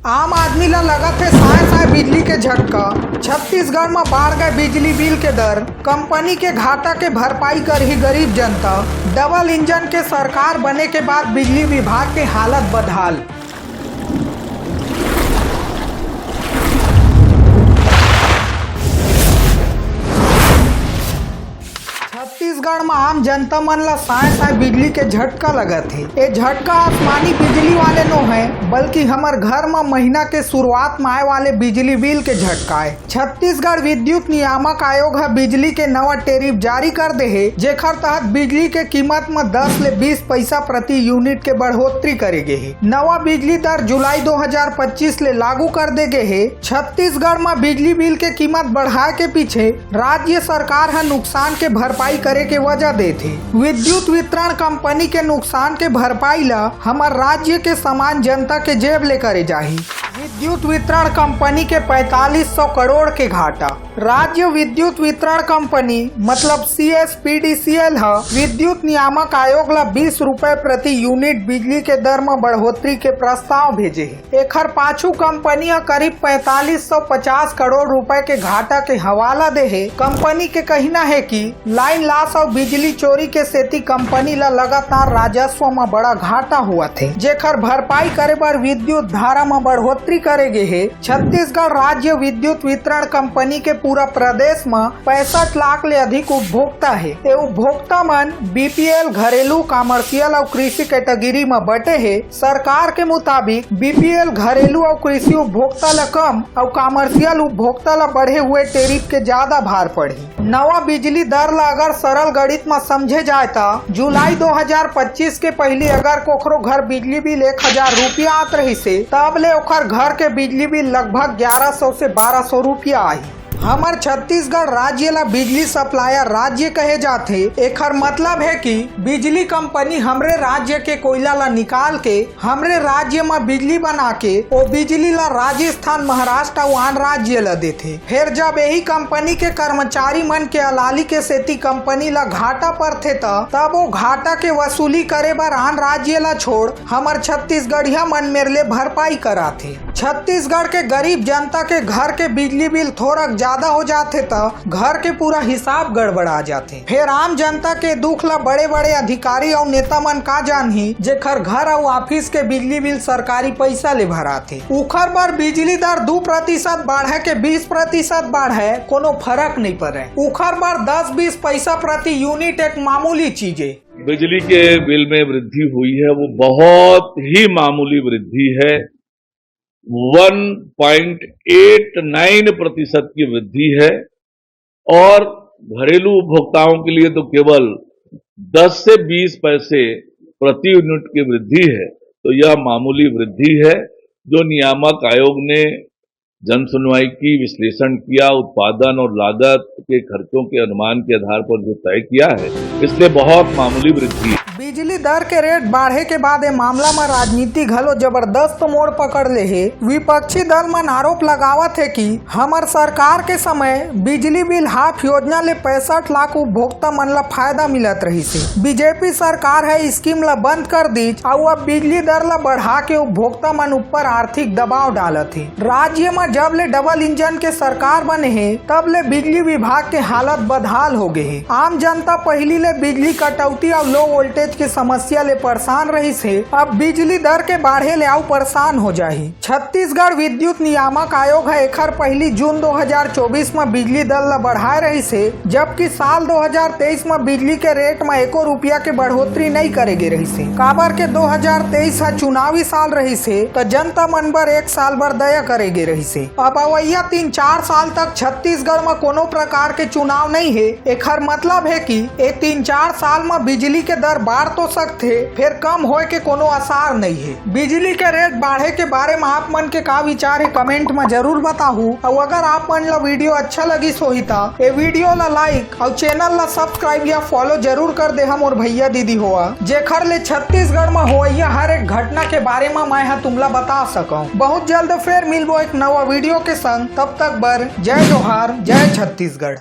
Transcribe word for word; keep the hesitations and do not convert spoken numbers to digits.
आम आदमी ला लगत हे साय साय बिजली के झटका। छत्तीसगढ़ म बाढ़ गए बिजली बिल के दर, कंपनी के घाटा के भरपाई करही गरीब जनता। डबल इंजन के सरकार बने के बाद बिजली विभाग के हालत बदहाल। छत्तीसगढ़ म आम जनता मन ला साय साय बिजली के झटका लगत हे। ए झटका आसमानी बिजली वाले नो है, बल्कि हमर घर म महीना के शुरुआत म आए वाले बिजली बिल के झटका है। छत्तीसगढ़ विद्युत नियामक आयोग ह बिजली के नवा टेरिफ जारी कर दे हे, जेखर तहत बिजली के कीमत म दस ले बीस पैसा प्रति यूनिट के बढ़ोतरी करे गे हे। नवा बिजली दर जुलाई दो हज़ार पच्चीस ले लागू कर दे गे हे। छत्तीसगढ़ म बिजली बिल के कीमत बढ़ाए के पीछे राज्य सरकार ह नुकसान के भरपाई करे के वजह देथे। विद्युत वितरण कंपनी के नुकसान के भरपाई ल हमर राज्य के सामान्य जनता के जेब ले करे जाही। विद्युत वितरण कंपनी के पैंतालीस सौ करोड़ के घाटा। राज्य विद्युत वितरण कंपनी मतलब सीएसपीडीसीएल ह विद्युत नियामक आयोग ल बीस रुपए प्रति यूनिट बिजली के दर म बढ़ोतरी के प्रस्ताव भेजे हे। एखर पाछू कंपनी ह करीब पैंतालीस सौ पचास करोड़ रुपए के घाटा के हवाला दे हे। कंपनी के कहना हे कि लाइन लॉस अउ बिजली चोरी के सेती कंपनी ल लगातार राजस्व म बड़ा घाटा होवत हे, जेखर भरपाई करे बर विद्युत धारा म बढ़ोतरी करे गे हे। छत्तीसगढ़ राज्य विद्युत वितरण कंपनी के पूरा प्रदेश म पैंसठ लाख ले अधिक उपभोक्ता हे। ये उपभोक्ता मन बीपीएल, घरेलू, कमर्शियल अउ कृषि कैटेगरी म बटे हे। सरकार के मुताबिक बीपीएल घरेलू अउ कृषि उपभोक्ता ल कम अउ कमर्शियल उपभोक्ता ल बढ़े हुए टेरिफ के ज्यादा भार पड़ही। नवा बिजली दर ल अगर सरल गणित म समझे जाए त जुलाई दो हज़ार पच्चीस के पहिली अगर कोखरो घर बिजली बिल एक हज़ार रुपया आत रहिस हे, तब ले ओखर घर के बिजली बिल लगभग ग्यारह सौ से बारह सौ रुपया आही। हमर छत्तीसगढ़ राज्य ला बिजली सप्लायर राज्य कहे जाथे। एखर मतलब हे कि बिजली कंपनी हमरे राज्य के कोयला ला निकाल के हमरे राज्य म बिजली बना के ओ बिजली ला राजस्थान, महाराष्ट्र अउ आन राज्य ला देथे। फेर जब यही कंपनी के कर्मचारी मन के अलाली के सेती कंपनी ला घाटा परथे त तब ओ घाटा के वसूली करे बर आन राज्य ला छोड़ हमर छत्तीसगढ़िया मन मेर ले भरपाई कराथे। छत्तीसगढ़ के गरीब जनता के घर के बिजली बिल थोरक ज्यादा हो जाथे त घर के पूरा हिसाब गड़बड़ा जाथे। फेर आम जनता के दुख ल बड़े-बड़े अधिकारी अउ नेता मन का जानही, जेखर घर अउ ऑफिस के बिजली बिल सरकारी पइसा ले भराथे। उखर बर बिजली दर दू प्रतिशत बाढ़े के बीस प्रतिशत बाढ़े, कोनो फरक नइ पड़े। उखर बर दस बीस पइसा प्रति यूनिट एक मामूली चीज ए। बिजली के बिल में वृद्धि हुई है, वो बहुत ही मामूली वृद्धि है। वन पॉइंट एट नाइन प्रतिशत की वृद्धि है और घरेलू उपभोक्ताओं के लिए तो केवल दस से बीस पैसे प्रति यूनिट की वृद्धि है। तो यह मामूली वृद्धि है जो नियामक आयोग ने जन सुनवाई की, विश्लेषण किया, उत्पादन और लागत के खर्चों के अनुमान के आधार पर जो तय किया है, इसलिए बहुत मामूली वृद्धि है। बिजली दर के रेट बाढ़े के बाद ए मामला म राजनीति घलो जबरदस्त मोड़ पकड़ ले हे। विपक्षी दल मन आरोप लगावत हे कि हमर सरकार के समय बिजली बिल हाफ योजना ले पैंसठ लाख उपभोक्ता मन ल फायदा मिलत रहिस हे। बीजेपी सरकार ह स्कीम ल बंद कर दीच अउ अब बिजली दर ल बढ़ा के उपभोक्ता मन ऊपर आर्थिक दबाव डालत हे। राज्य म जब ले डबल इंजन के सरकार बने हे, तब ले बिजली विभाग के हालत बदहाल हो गे हे। आम जनता पहिली ले बिजली कटौती अउ लो वोल्टेज के समस्या ले परेशान रहिस हे, अब बिजली दर के बाढ़े ले अउ परेशान हो जाही। छत्तीसगढ़ विद्युत नियामक आयोग ह एखर पहिली जून दो हज़ार चौबीस म बिजली दर ल बढ़ाए रहिस हे, जबकि साल दो हज़ार तेईस म बिजली के रेट म एको रुपया के बढ़ोतरी नइ करे गे रहिस हे, काबर के दो हज़ार तेईस ह चुनावी साल रहिस हे, त जनता मन बर एक साल बर दया करे गे रहिस हे। अब अवइया तीन चार साल तक छत्तीसगढ़ म कोनो प्रकार के चुनाव नइ हे। एखर मतलब हे कि ए तीन चार साल म बिजली के दर बाढ़ तो सकथे, फेर कम होए के कोनो आसार नइ हे। बिजली के रेट बाढ़े के बारे म आप मन के का विचार हे, कमेंट म जरूर बताहू। अउ अगर आप मन ला वीडियो अच्छा लगिस होही, त ए वीडियो ला लाइक अउ चैनल ला सब्सक्राइब या फॉलो जरूर कर देहा मोर भैया दीदी होआ, जेखर ले छत्तीसगढ़ म होवइया हर एक घटना के बारे म मैं ह तुमला बता सकंव। बहुत जल्द फेर मिलबो एक नवा वीडियो के संग, तब तक बर जय जोहार, जय छत्तीसगढ़।